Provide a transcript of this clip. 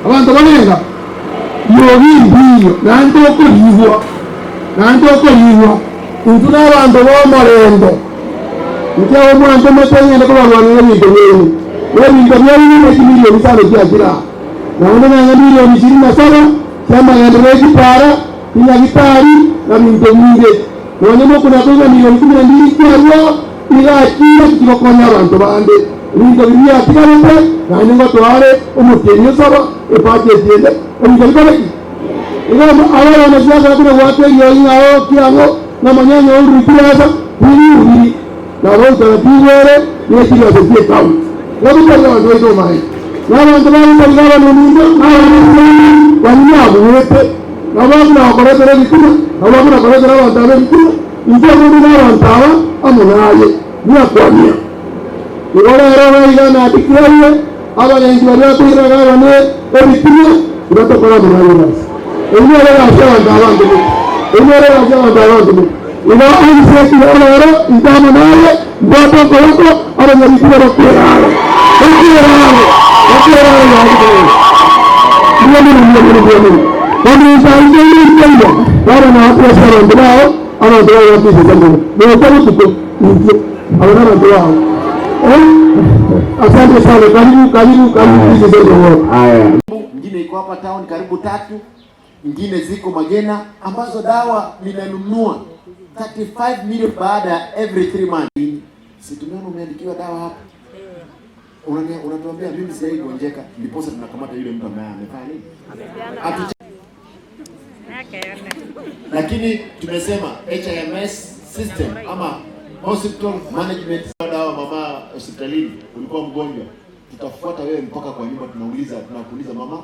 Abanto barenga riogi ndiiyo, naende okorigwa, naende okorigwa. Intwe nabanto b'omorembe. Inche omwantomete ngende kobarwanera ebinto biaino, na ebinto biaino ne chimilioni isano chiachire aa, naende nang'e milioni ishirini na saba chi'amagenderero e chipara, chinyagitari, na binto binde. Nonya mokona-koigwa milioni kumi na mbili chiarwao, iga chiira tichigokonya abanto bande. Ebinto biria biatigarete, naende ngotoare omotienyi osaba ebudget ende, ebinto bikore ki? Igo aba abanasiasa bakona goaka eriogi ng'a oo kiang'o, ng'a monyonyo ourire chibesa, tiriuriri. Nabo utaratibu ere ne chibesa chi'ecounty. Igo totari abanto baito omaene. Na abanto ba gotari gavana ominto, na abanasiasa baria nabuete, nabo bakona gokoretera ebitina, nabo bakona koretera abanto aba ebitina, inche omonto na abanto aba amo naye, niakwania. Igo rero iga iga nadeclare abagenki baria bakoirera gavana ebitina, tibatokora amo naye egasi. Eyio nero egasi y'abanto aba ntomete. Eyio nero egasi y'abanto aba ntomete. Igo onsi ekero rero inche amo naye mbwate okoboko, abanyabitina bakwere are, bakwere are, bakwere are gaki bono. Mbuya mono, mbuya mono, mbuya mono. Bono inche aise inde nkoigwa, gavana akwase abanto bao, abanto bao batisesa mono. Gocha botuko, inche. Aba nabanto bao. Eh? Asante sana. Karibu, karibu, karibu. This is the world. Haya. Ingine iko hapa town karibu tatu, ingine ziko Magena ambazo dawa ninanunua 35 million baada ya every 3 months. Si tumeona umeandikiwa dawa hapa. Unatuambia mimi sijai gonjeka, ndiposa tunakamata yule mtu ambaye amefanya nini? Hatu lakini tumesema HIMS system ama hospital management dawa mama hospitalini, ulikuwa mgonjwa, tutafuata wewe mpaka kwa nyumba, tunauliza tunakuuliza mama